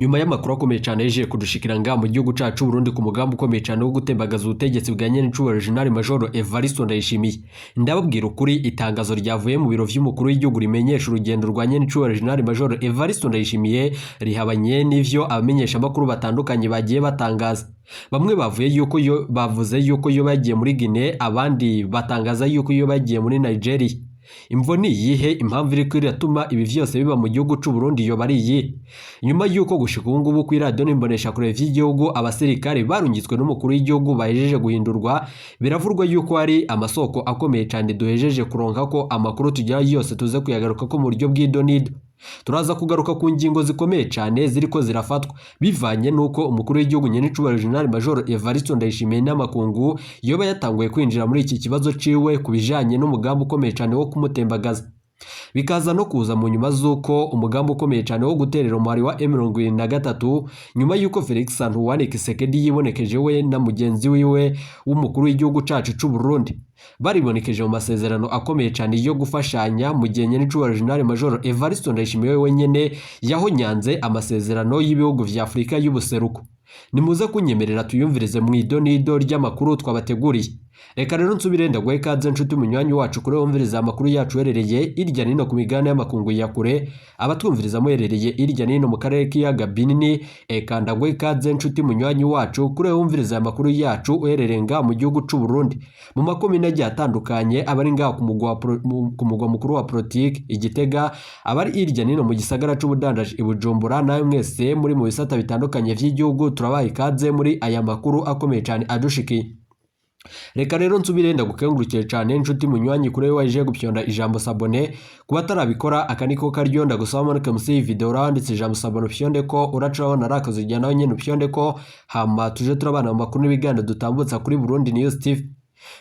Nyuma y'amakuru akomeye cyane yeje kudushikira ngaha mu gihugu cacu Burundi ku mugambi ukomeye cyane wo gutembagaza ubutegetsi bwa nyenicubahiro General Major Evariste Ndayishimiye, ndababwira ukuri, itangazo ryavuye mu biro vy'umukuru w'igihugu rimenyesha urugendo rwa nyenicubahiro General Major Evariste Ndayishimiye rihabanye n'ivyo abamenyesha amakuru batandukanye bagiye batangaza. Bamwe bavuye yuko yo bavuze yuko yo bagiye muri Guinea, abandi batangaza yuko yo bagiye muri Nigeria. Imvo ni iyihe? Impamvu iriko iratuma ibi vyose biba mu gihugu c'u Burundi yoba ari iyihe? Nyuma yuko gushika ubu ngubu kw'iradiyo n'imboneshakure vy'igihugu abasirikare barungitswe n'umukuru w'igihugu bahejeje guhindurwa, biravurwa yuko hari amasoko akomeye cane duhejeje kuronka ko amakuru tugira yose tuze kuyagaruka ko mu buryo bw'idonido. Turaza kugaruka ku ngingo zikomeye cane ziriko zirafatwa bivanye n'uko umukuru w'igihugu nyenicubahiro General Major Evariste Ndayishimiye n'amakungu yoba yatanguye kwinjira muri iki kibazo ciwe ku bijanye n'umugambi ukomeye cane wo kumutembagaza, bikaza no kuza mu nyuma z'uko umugambi ukomeye cyane wo guterera umuhari wa M23, nyuma y'uko Felix Antoine Tshisekedi yibonekeje we na mugenzi wiwe w'umukuru w'igihugu cacu c'u Burundi, baribonekeje mu masezerano akomeye cyane yo gufashanya, mu gihe nyenicubahiro General Major Evariste Ndayishimiye we wenyene yahonyanze amasezerano y'ibihugu vya Afurika y'ubuseruko. Nimuze kunyemerera tuyumvirize mu idonido ry'amakuru twabateguriye. Reka rero nsubire ndaguhe ikaze, nshuti munywanyi wacu, kure wumviriza amakuru yacu uherereye irya nino ku migabane y'amakungu ya kure, abatwumviriza muherereye irya nino mu karere k'ibiyaga binini. Eka ndaguhe ikaze, nshuti munywanyi wacu, kure wumviriza amakuru yacu uherereye ngaha mu gihugu c'u Burundi mu makomine agiye atandukanye, abari ngaha ku mugwa mukuru wa politiki i Gitega, abari irya nino mu gisagara c'ubudandaji i Bujumbura, nawe mwese muri mu bisata bitandukanye vy'igihugu, turabaha ikaze muri aya makuru akomeye cyane adushikiye. Reka rero nsubire ndagukengurukire cyane, nshuti munywanyi, kuri waje gupyonda ijambo s'abonner. Kuba atarabikora, aka niko karyo ndagusaba manuke munsi y'iyi video uranditse ijambo s'abonner, upyonde ko uraca urabona ari akazu nawe nyene upyonde ko, hama tuje turabana mu makuru n'ibiganiro dutambutsa kuri Burundi News TV.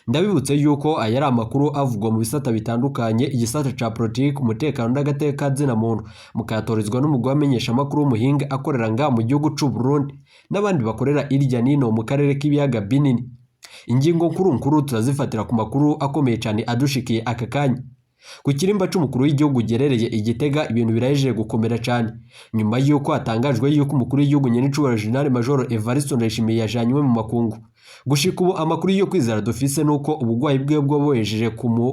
Ndabibutse yuko aya ari amakuru avugwa mu bisata bitandukanye, igisata ca politiki, umutekano n'agateka zina muntu, mukayatorizwa n'umugwi w'amenyesha amakuru w'umuhinga akorera ngaha mu gihugu c'u Burundi n'abandi bakorera irya nino mu karere k'ibiyaga binini. Ingingo nkuru nkuru turazifatira ku makuru akomeye cyane adushikiye aka kanya. Ku kirimba c'umukuru w'igihugu gerereye i Gitega ibintu birahejeje gukomera cyane, nyuma y'uko hatangajwe yuko umukuru w'igihugu nyenicubahiro General Major Evariste Ndayishimiye yajanywe mu makungu. Gushika ubu amakuru yo kwizera dufise nuko ubugwayi bwe bwo bohejeje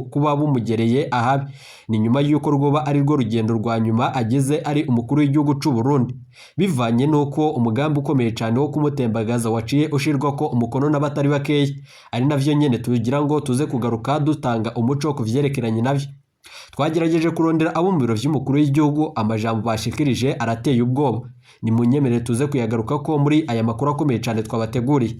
kuba bumugereye ahabi. Ni nyuma y'uko rwoba ari rwo rugendo rwa nyuma ageze ari umukuru w'igihugu c'u Burundi, bivanye n'uko umugambi ukomeye cyane wo kumutembagaza waciye ushirwa ko umukono n'abatari bakeya, ari navyo nyene tugira ngo tuze kugaruka dutanga umuco ku vyerekeranye navyo. Twagerageje kurondera abo mu biro vy'umukuru w'igihugu, amajambo bashikirije arateye ubwoba. Nimunyemerere tuze kuyagaruka ko muri aya makuru akomeye cyane twabateguriye.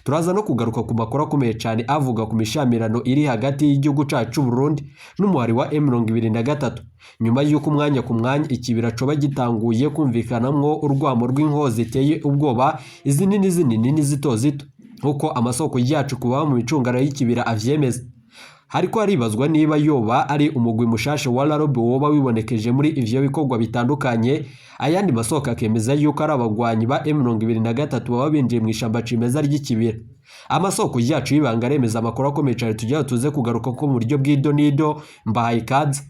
Turaza no kugaruka ku makuru akomeye cyane avuga ku mishamirano iri hagati y'igihugu cacu Burundi n'umuhari wa M23, nyuma y'uko umwanya ku mwanya ikibira coba gitanguye kumvikanamwo urwamo rw'inkozi ziteye ubwoba, izi n'izindi nini zito zito, nk'uko amasoko yacu kuba mu micungano y'ikibira avyemeza. Hariko haribazwa niba yoba ari umugwi mushasha wa Larobe woba wibonekeje muri ivyo bikorwa bitandukanye, ayandi masoko akemeza yuko ari abagwanyi ba M23 baba binjiye mu ishamba cimeza ry'ikibira. Amasoko yacu y'ibanga aremeza amakuru akomeye cyane tugira tuze kugaruka ko mu buryo bw'idonido. Mbahaye ikaze.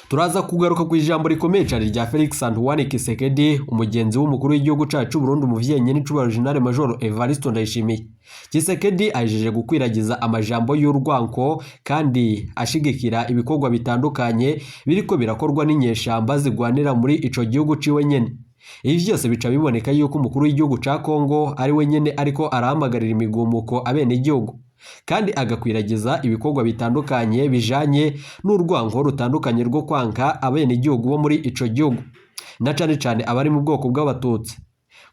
Turaza kugaruka ku ijambo rikomeye cyane rya Felix Antoine Tshisekedi, umugenzi w'umukuru w'igihugu cacu Burundi, umuvyeyi nyenicubahiro General Major Evariste Ndayishimiye. Tshisekedi ahejeje gukwiragiza amajambo y'urwanko kandi ashigikira ibikorwa bitandukanye biriko birakorwa n'inyeshamba zigwanira muri ico gihugu ciwe nyene. Ibi vyose bica biboneka yuko umukuru w'igihugu ca Kongo ari we nyene ariko arahamagarira imigumuko abenegihugu, kandi agakwiragiza ibikorwa bitandukanye bijanye n'urwango rutandukanye rwo kwanka abenegihugu bo muri ico gihugu, na cane cane abari mu bwoko bw'Abatutsi,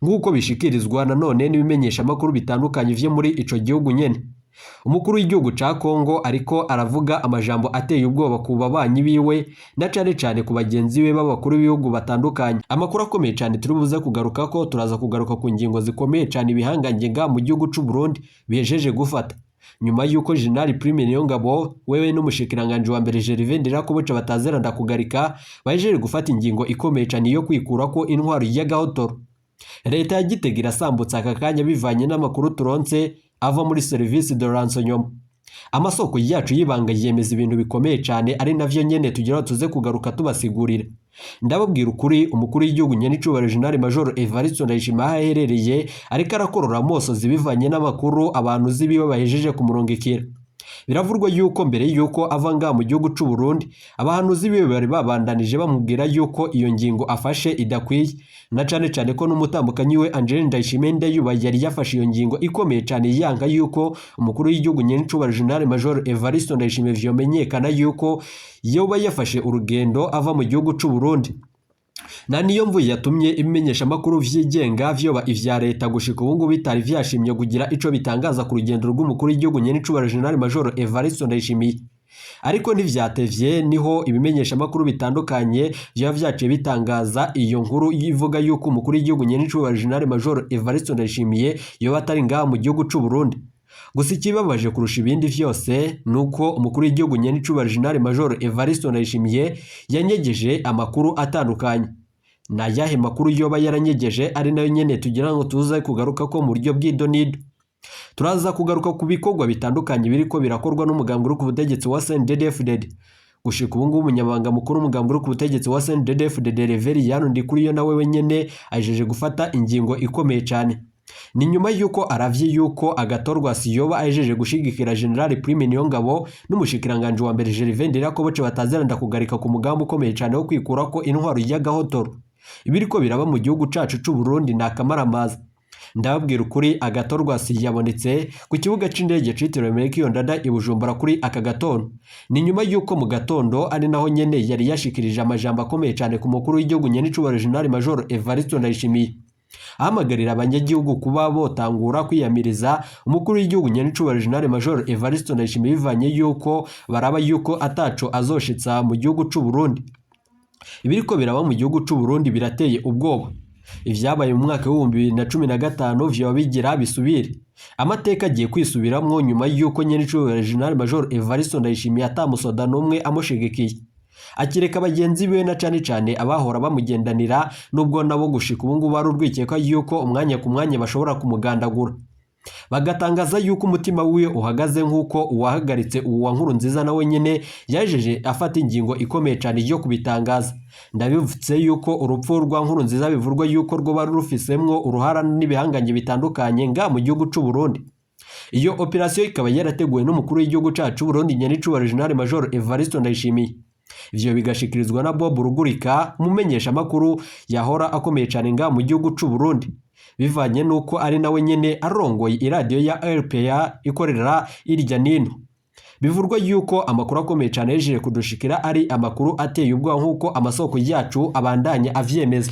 nk'uko bishikirizwa nanone n'ibimenyeshamakuru bitandukanye vyo muri ico gihugu nyene. Umukuru w'igihugu ca Kongo ariko aravuga amajambo ateye ubwoba ku babanyi biwe, na cane cane ku bagenzi be b'abakuru b'ibihugu batandukanye. Amakuru akomeye cane turi buze kugaruka ko, turaza kugaruka ku ngingo zikomeye cane ibihangange nga mu gihugu c'u Burundi bihejeje gufata, nyuma y'uko General Prime Niyongabo wewe n'umushikiranganje wa mbere Gervais Ndirakobuca batazera ndakugarika bahejeje gufata ingingo ikomeye cane yo kwikura ko intwaro y'agahotoro. Leta ya Gitega irasambutse aka kanya bivanye n'amakuru turonse ava muri service de renseignement. Amasoko yacu y'ibanga yemeza ibintu bikomeye cane, ari navyo nyene tugira ngo tuze kugaruka tubasigurira. Ndababwira ukuri, umukuru w'igihugu nyenicubahiro General Major Evariste Ndayishimiye aho aherereye ariko arakorora amosozi bivanye n'amakuru abantu z'ibiwe bahejeje kumurungikira. Biravurwa yuko mbere yuko ava ngaha mu gihugu c'u Burundi, abahanuzi biwe bari babandanije bamubwira yuko iyo ngingo afashe idakwiye, na cane cane ko n'umutambukanyi we Angeline Ndayishimiye Ndayubaha yari yafashe iyo ngingo ikomeye cane yanga yuko umukuru w'igihugu nyenicubahiro General Major Evariste Ndayishimiye vyomenyekana yuko yoba yafashe urugendo ava mu gihugu c'u Burundi. Na niyo mvu yatumye ibimenyeshamakuru vyigenga vyoba ivya leta gushika ubu ngubu bitari vyashimye kugira ico bitangaza ku rugendo rw'umukuru w'igihugu nyenicubahiro General Major Evariste Ndayishimiye. Ariko ntivyatevye, niho ibimenyeshamakuru bitandukanye vyoba vyaciye bitangaza iyo nkuru ivuga yuko umukuru w'igihugu nyenicubahiro General Major Evariste Ndayishimiye yoba atari ngaha mu gihugu c'u Burundi. Gusa ikibabaje kurusha ibindi vyose nuko umukuru w'igihugu nyenicubahiro General Major Evariste Ndayishimiye yanyegeje amakuru atandukanye. Na yahe makuru yoba yaranyegeje, ari nayo nyene tugira ngo tuze kugaruka ko mu buryo bw'idonido. Turaza kugaruka ku bikorwa bitandukanye biriko birakorwa n'umugambwe uri ku butegetsi wa CNDD-FDD. Gushika ubu ngubu umunyamabanga mukuru w'umugambwe uri ku butegetsi wa CNDD-FDD Reveriyani Ndikuriyo nawe wenyene ajeje gufata ingingo ikomeye cane. Ni nyuma yuko aravye yuko Agathon Siyoba ahejeje gushigikira General Prime Niyongabo n'umushikiranganje wa mbere Gervais Ndirakobuca bataziranda kugarika ku mugambi ukomeye cane wo kwikurako intwaro y'agahotoro. Ibiriko biraba mu gihugu cacu c'u Burundi ni akamaramaza. Ndababwira ukuri, Agathon yabonetse ku kibuga c'indege citiriwe Melchior Ndadaye i Bujumbura kuri aka gatondo. Ni nyuma yuko mu gatondo ari naho nyene yari yashikirije amajambo akomeye cane ku mukuru w'igihugu nyenicubahiro General Major Evariste Ndayishimiye, ahamagarira abanyagihugu kuba botangura kwiyamiriza umukuru w'igihugu nyenicubahiro General Major Evariste Ndayishimiye bivanye yuko baraba yuko ataco azoshitsa mu gihugu c'u Burundi. Ibiriko biraba mu gihugu c'u Burundi birateye ubwoba. Ivyabaye mu mwaka w'2015 vyoba bigira bisubire. Amateka agiye kwisubiramwo nyuma yuko nyenicubahiro General Major Evariste Ndayishimiye atamusoda n'umwe amushigikiye, akireka bagenzi biwe na cane cane abahora bamugendanira, nubwo nabo gushika ubu ngubu ari urwikekwa yuko umwanya ku mwanya bashobora kumugandagura. Bagatangaza yuko umutima wiwe uhagaze nk'uko uwahagaritse uwa Nkurunziza nawe nyene yajeje afata ingingo ikomeye cane yo kubitangaza. Ndabivutse yuko urupfu rwa Nkurunziza bivurwa yuko rwoba rufisemwo uruhara n'ibihangange bitandukanye nga mu gihugu c'u Burundi. Iyo operation ikaba yarateguwe n'umukuru w'igihugu cacu Burundi nyenicubahiro General Major Evariste Ndayishimiye. Ivyo bigashikirizwa na Bob Rugurika, umumenyeshamakuru yahora akomeye cane nga mu gihugu c'u Burundi, bivanye nuko ari nawe nyene arongoye iradiyo ya RPA ikorera irya nino. Bivurwa yuko amakuru akomeye cane yejeje kudushikira ari amakuru ateye ubwoba nk'uko amasoko yacu abandanya avyemeza.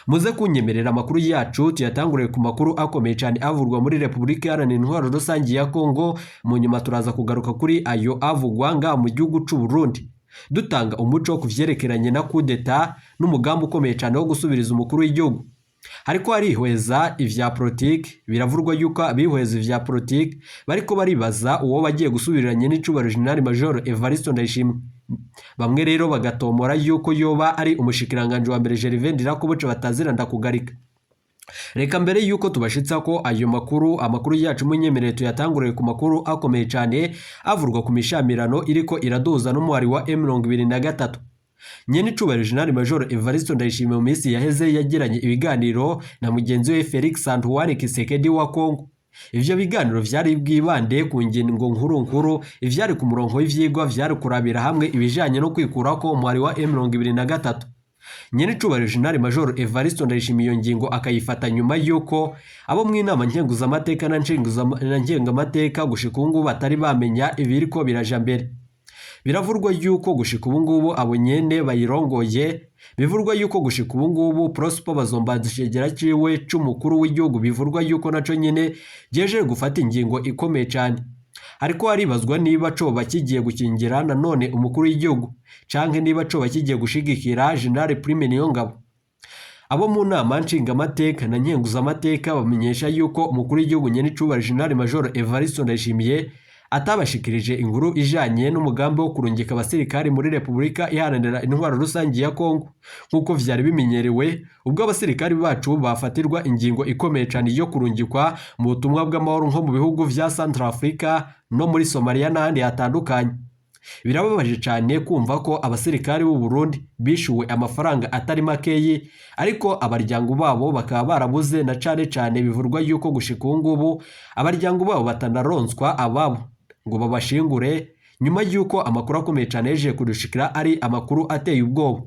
Muze kunyemerera amakuru yacu tuyatangurire ku makuru akomeye cane avurwa muri Republika Iharanira Intwaro Rusangi ya Kongo, mu nyuma turaza kugaruka kuri ayo avugwa nga mu gihugu c'u Burundi, dutanga umuco ku vyerekeranye na kudeta n'umugambi ukomeye cane wo gusubiriza umukuru w'igihugu. Hariko harihweza ivya politike, biravurwa yuko abihweza ivya politike bariko baribaza uwo bagiye gusubiriranye n'icubahiro General Major Evariste Ndayishimiye. Bamwe rero bagatomora yuko yoba ari umushikiranganje wa mbere Gervais Ndirakobuca bataziranda kugarika. Reka mbere yuko tubashitsa ko ayo makuru, amakuru yacu munyemerere tuyatangurire ku makuru akomeye cane avurwa ku mishamirano iriko iraduza n'umuhari wa M23. Nyenicubahiro General Major Evariste Ndayishimiye mu minsi yaheze yagiranye ibiganiro na mugenzi we Felix Antoine Tshisekedi wa Congo. Ivyo biganiro vyari bwibande ku ngingo nkuru nkuru, ivyari ku murongo w'ivyigwa vyari kurabira hamwe ibijanye no kwikurako umuhari wa M23. Nyenicubahiro General Major Evariste Ndayishimiye iyo ngingo akayifata nyuma yuko abo mu inama nkenguzamateka na ngengamateka gushika ubu ngubu batari bamenya ibiriko biraja mbere. Biravurwa yuko gushika ubu ngubu abo nyene bayirongoye, bivurwa yuko gushika ubu ngubu Prosper Bazombanza icegera ciwe c'umukuru w'igihugu bivurwa yuko naco nyene jeje gufata ingingo ikomeye cane. Hariko haribazwa niba coba kigiye gukingira nanone umukuru w'igihugu canke niba coba kigiye gushigikira General Prime Niyongabo. Abo mu nama nshingamateka na nkenguzamateka bamenyesha yuko umukuru w'igihugu nyenicubahiro General Major Evariste Ndayishimiye atabashikirije inkuru ijanye n'umugambi wo kurungika abasirikari muri Repubulika Iharanira Intwaro Rusangi ya Kongo nk'uko vyari bimenyerewe ubwo abasirikari bacu bafatirwa ingingo ikomeye cane yo kurungikwa mu butumwa bw'amahoro nko mu bihugu vya Centrafrica no muri Somalia n'ahandi hatandukanye. Birababaje cyane kumva ko abasirikari b'u Burundi bishuwe amafaranga atari makeyi, ariko abaryango babo bakaba barabuze, na cane cane bivurwa yuko gushika ubu ngubu abaryango babo batanaronswa ababo ngo babashingure, nyuma yuko amakuru akomeye cyane yeje kudushikira ari amakuru ateye ubwoba.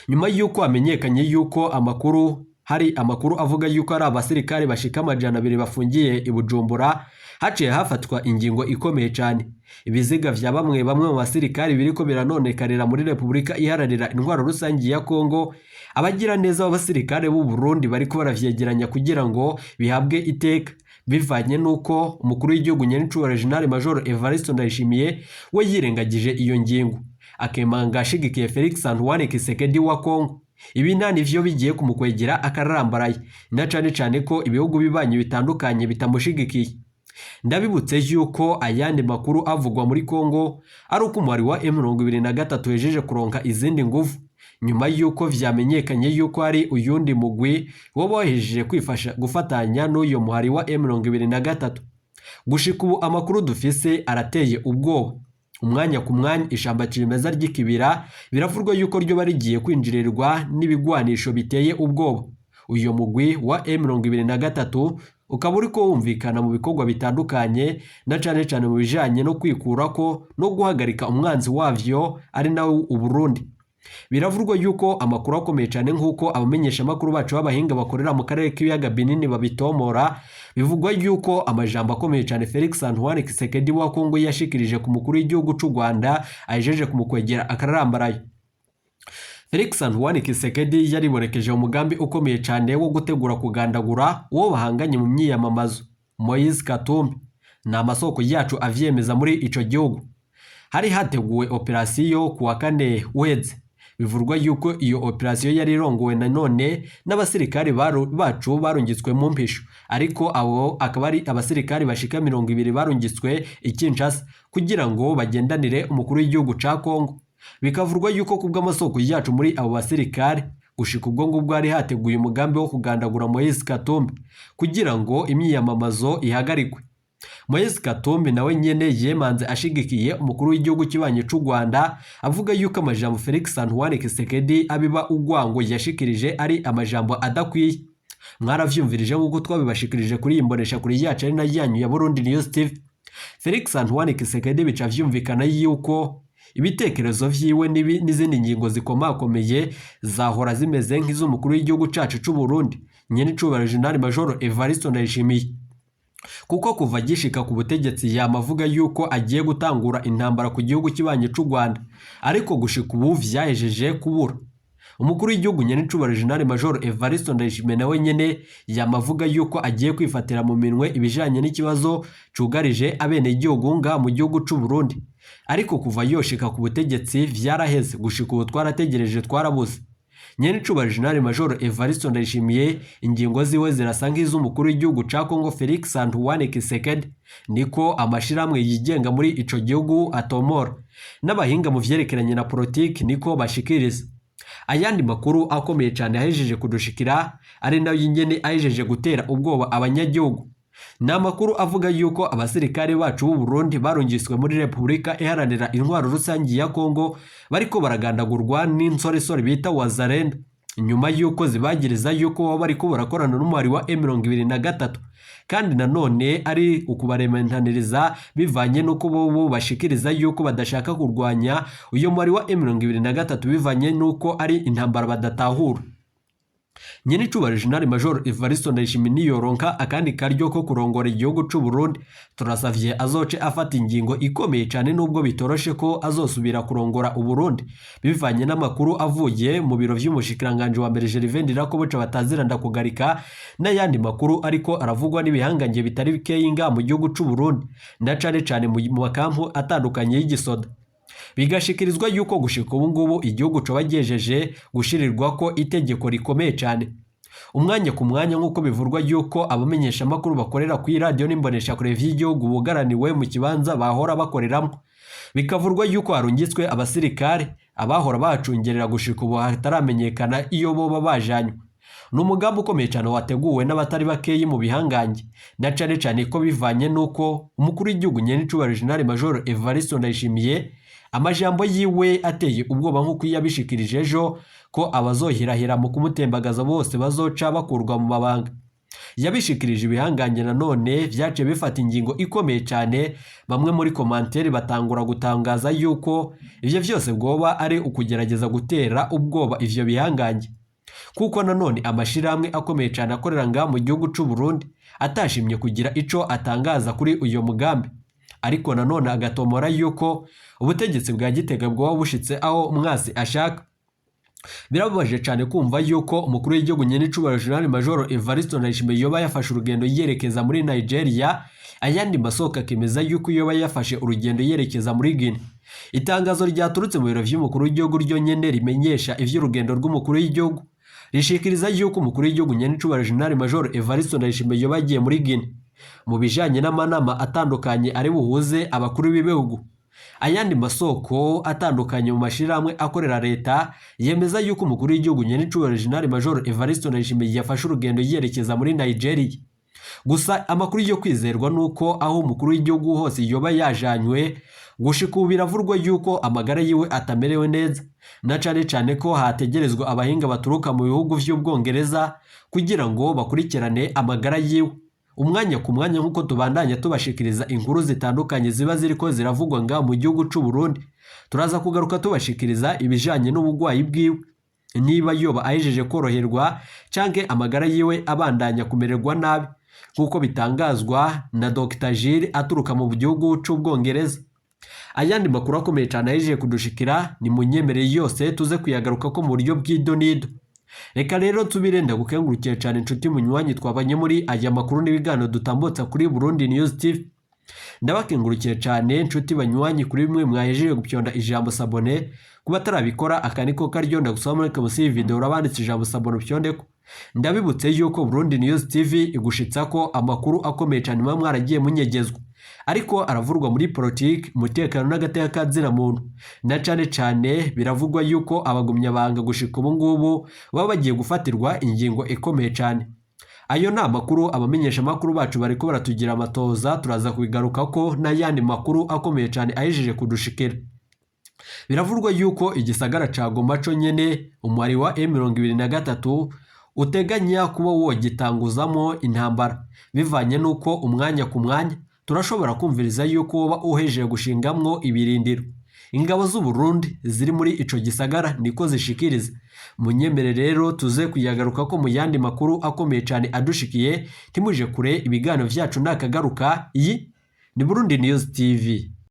Nyuma yuko hamenyekanye yuko amakuru hari amakuru avuga yuko ari abasirikare bashika 200 bafungiye i Bujumbura, haciye hafatwa ingingo ikomeye cyane. Ibiziga vya bamwe bamwe mu basirikare biriko biranonekarira muri Repubulika Iharanira Intwaro Rusangi ya Kongo, abagira neza b'abasirikare b'u Burundi bariko baravyegeranya kugira ngo bihabwe iteka, bivanye nuko umukuru w'igihugu nyenicubahiro General Major Evariste Ndayishimiye we yirengagije iyo ngingo, akemanga ashigikiye Felix Antoine Tshisekedi wa Kongo. Ibi nta nivyo bigiye kumukwegera akararambaraye, na cane cane ko ibihugu bibanyi bitandukanye bitamushigikiye. Ndabibutse yuko ayandi makuru avugwa muri Kongo ari uko umuhari wa M23 wejeje kuronka izindi nguvu, nyuma yuko vyamenyekanye yuko ari uyundi mugwi wo bohejeje kwifasha gufatanya n'uyo muhari wa M23. Gushika ubu amakuru dufise arateye ubwoba. Umwanya ku mwanya ishamba cimeza ry'ikibira biravurwa yuko ryo barigiye kwinjirirwa n'ibigwanisho biteye ubwoba. Uyo mugwi wa M23 ukaba uriko wumvikana mu bikorwa bitandukanye, na cane cane mu bijanye no kwikurako no guhagarika umwanzi wavyo ari nawe Uburundi. Biravurwa yuko amakuru akomeye cyane nk'uko abamenyesha makuru bacu b'abahinga bakorera mu karere k'ibiyaga binini babitomora, bivugwa yuko amajambo akomeye cyane Felix Antoine Tshisekedi wa Kongo yashikirije ku mukuru w'igihugu c'u Rwanda ajeje kumukwegera akararambaraye. Felix Antoine Tshisekedi yaribonekeje umugambi ukomeye cyane wo gutegura kugandagura uwo bahanganye mu myiyamamazo Moise Katumbi. Ni amasoko yacu avyemeza muri ico gihugu. Hari hateguwe operasiyo kuwa kane uheze. Bivurwa yuko iyo operasiyo yari irongowe nanone n'abasirikari bacu barungitswe mu mpisho, ariko abo akaba ari abasirikari bashika 20 barungitswe i Kinshasa kugira ngo bagendanire umukuru w'igihugu ca Kongo. Bikavurwa yuko kubw'amasoko yacu muri abo basirikari gushika ubwo ngubwo hari hateguye umugambi wo kugandagura Moise Katumbi kugira ngo imyiyamamazo ihagarikwe. Moise Katumbi nawe nyene yemanze ashigikiye umukuru w'igihugu kibanyi c'u Rwanda, avuga yuko amajambo Felix Antoine Tshisekedi abiba ugwango yashikirije ari amajambo adakwiye. Mwaravyumvirije nk'uko twabibashikirije kuri iyi mbonesha kuri yacu ari na yanyu ya Burundi News TV. Felix Antoine Tshisekedi bica vyumvikana yuko ibitekerezo vyiwe n'izindi ngingo zikomakomeye zahora zimeze nk'iz'umukuru w'igihugu cacu c'u Burundi nyenicubahiro General Major Evariste Ndayishimiye, kuko kuva agishika ku butegetsi yamavuga yuko agiye gutangura intambara ku gihugu kibanyi c'u Rwanda, ariko gushika ubu vyahejeje kubura. Umukuru w'igihugu nyenicubahiro General Major Evariste Ndayishimiye nawe nyene yamavuga yuko agiye kwifatira mu minwe ibijanye n'ikibazo cugarije abenegihugu nga mu gihugu c'u Burundi, ariko kuva yoshika ku butegetsi vyaraheze, gushika ubu twarategereje twarabuze. Nyenicubahiro General Major Evariste Ndayishimiye ingingo ziwe zirasa nk'iz'umukuru w'igihugu ca Kongo Felix Antoine Tshisekedi, niko amashirahamwe yigenga muri ico gihugu atomora, n'abahinga mu vyerekeranye na politiki niko bashikiriza. Ayandi makuru akomeye cyane ahejeje kudushikira ari nayo nyene ahejeje gutera ubwoba abanyagihugu, ni amakuru avuga yuko abasirikare bacu b'u Burundi barungiswe muri Repubulika Iharanira Intwaro Rusangi ya Kongo bariko baragandagurwa n'insoresore bita Wazalendo, nyuma yuko zibagiriza yuko baba bariko barakorana n'umuhari wa M23, kandi nanone ari ukubarementaniriza bivanye nuko bobo bashikiriza yuko badashaka kurwanya uyo muhari wa M23 bivanye nuko ari intambara badatahura. Nyenicubahiro General Major Evariste Ndayishimiye niyoronka akandi karyo ko kurongora igihugu c'u Burundi, turasavye azoce afata ingingo ikomeye cyane, nubwo bitoroshe ko azosubira kurongora u Burundi bivanye n'amakuru avuye mu biro vy'umushikiranganje wa mbere Gervais Ndirakobuca bataziranda kugarika, n'ayandi makuru ariko aravugwa n'ibihangange bitari bikeyi nga mu gihugu c'u Burundi, na cane cane mu makampu atandukanye y'igisoda. Bigashikirizwa yuko gushika ubu ngubu igihugu coba gyejeje gushirirwa ko itegeko rikomeye cyane. Umwanya ku mwanya, nk'uko bivurwa yuko abamenyeshamakuru bakorera ku iradiyo n'imboneshakure vy'igihugu bugaraniwe mu kibanza bahora bakoreramo, bikavurwa yuko harungitswe abasirikare abahora bahacungerera gushika ubu hataramenyekana iyo boba bajanywe. Ni umugambi ukomeye cyane wateguwe n'abatari bakeyi mu bihangange, na cane cane ko bivanye n'uko umukuru w'igihugu nyenicubahiro General Major Evariste Ndayishimiye amajambo yiwe ateye ubwoba, nk'uko yabishikirije ejo ko abazohirahira mu kumutembagaza bose bazoca bakurwa mu mabanga. Yabishikirije ibihangange nanone vyaciye bifata ingingo ikomeye cyane. Bamwe muri commentaires batangura gutangaza yuko ivyo vyose bwoba ari ukugerageza gutera ubwoba ivyo bihangange, kuko nanone amashirahamwe akomeye cyane akorera ngaha mu gihugu c'u Burundi atashimye kugira ico atangaza kuri uyo mugambi, ariko nanone agatomora yuko ubutegetsi bwa Gitega bwoba bushitse aho umwasi ashaka. Birababaje cyane kumva yuko umukuru w'igihugu nyenicubahiro General Major Evariste Ndayishimiye yoba yafashe urugendo yerekeza muri Nigeria, ayandi masoko akemeza yuko yoba yafashe urugendo yerekeza muri Guinea. Itangazo ryaturutse mu biro vy'umukuru w'igihugu ryo nyene rimenyesha ivy'urugendo rw'umukuru w'igihugu rishikiriza yuko umukuru w'igihugu nyenicubahiro General Major Evariste Ndayishimiye yoba yagiye muri Guinea mu bijanye n'amanama atandukanye ari buhuze abakuru b'ibihugu. Ayandi masoko atandukanye mu mashirahamwe akorera leta yemeza yuko umukuru w'igihugu nyenicubahiro General Major Evariste Ndayishimiye yafashe urugendo yerekeza muri Nigeria. Gusa amakuru yo kwizerwa nuko aho umukuru w'igihugu hose yoba yajanywe gushika ubu biravurwa yuko amagara yiwe atamerewe neza, na cane cane ko hategerezwa abahinga baturuka mu bihugu vy'Ubwongereza kugira ngo bakurikirane amagara yiwe umwanya ku mwanya, nk'uko tubandanya tubashikiriza inkuru zitandukanye ziba ziriko ziravugwa ngaha mu gihugu c'u Burundi. Turaza kugaruka tubashikiriza ibijanye n'ubugwayi bwiwe, niba yoba ahejeje koroherwa canke amagara yiwe abandanya kumererwa nabi, nk'uko bitangazwa na Dr Gilles aturuka mu gihugu c'Ubwongereza. Ayandi makuru akomeye cyane ahejeje kudushikira ni munyemerere yose tuze kuyagaruka ko mu buryo bw'idonido. Reka rero tubire ndagukengurukiye cyane inshuti munywanyi twabanye muri aya makuru n'ibiganiro dutambutsa kuri Burundi News TV. Ndabakengurukiye cyane inshuti banywanyi kuri bimwe mwahejeje gupyonda ijambo s'abonner. Kuba atarabikora aka niko karyo ndagusaba muri munsi y'iyi video urabanditse ijambo s'abonner upyondeko. Ndabibutse yuko Burundi News TV igushitsa ko amakuru akomeye cyane muba mwaragiye munyegezwa, ariko aravurwa muri politiki, umutekano n'agateka ka muntu, na cane cane biravugwa yuko abagumyabanga gushika ubu ngubu baba bagiye gufatirwa ingingo ikomeye cyane. Ayo ni amakuru abamenyesha amakuru bacu bariko baratugira amatoza, turaza kubigaruka ko n'ayandi makuru akomeye cyane ahejeje kudushikira. Biravurwa yuko igisagara ca Goma co nyene umwari wa M23 uteganya kuba wogitanguzamo intambara, bivanye nuko umwanya ku mwanya turashobora kumviriza yuko woba uhejeje gushingamwo ibirindiro. Ingabo z'u Burundi ziri muri ico gisagara niko zishikiriza. Munyemere rero tuze kuyagaruka ko mu yandi makuru akomeye cyane adushikiye. Ntimuje kure, ibiganiro vyacu nakagaruka. Iyi ni Burundi News TV.